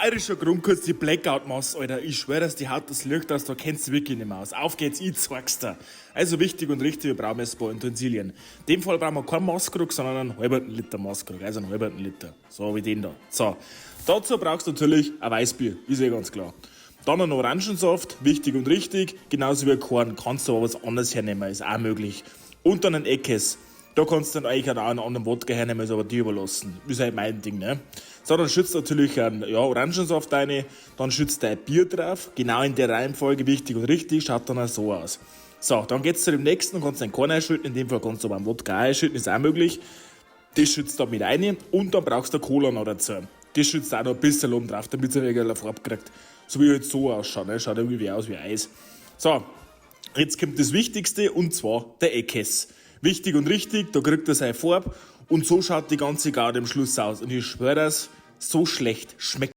Bayerischer Grundkurs, die Blackout-Mass, Alter. Ich schwör, dass die haut das Licht aus, da kennst du wirklich nicht mehr aus. Auf geht's, ich zeig's dir. Also wichtig und richtig, wir brauchen jetzt ein paar Utensilien. In dem Fall brauchen wir keinen Masskrug, sondern einen halben Liter Masskrug, also einen halben Liter. So wie den da. So. Dazu brauchst du natürlich ein Weißbier, ist eh ganz klar. Dann einen Orangensaft, wichtig und richtig, genauso wie ein Korn, kannst du aber was anderes hernehmen, ist auch möglich. Und dann ein Eckes. Da kannst du dann eigentlich auch einen anderen Wodka hernehmen, ist aber dir überlassen. Ist halt mein Ding, ne? So, dann schützt natürlich einen, ja, Orangensaft rein, dann schützt dein Bier drauf, genau in der Reihenfolge, wichtig und richtig, schaut dann auch so aus. So, dann geht's zu dem nächsten, kannst du einen Korn einschütten, in dem Fall kannst du aber einen Wodka einschütten, ist auch möglich. Das schützt da mit rein und dann brauchst du Cola noch dazu. Das schützt auch noch ein bisschen oben drauf, damit es ein wenig eine Farbe kriegt. So wie halt so ausschaut, ne? Schaut irgendwie aus wie Eis. So, jetzt kommt das Wichtigste und zwar der Eckes. Wichtig und richtig, da kriegt er seine Farbe und so schaut die ganze Garde am Schluss aus. Und ich schwöre das, so schlecht schmeckt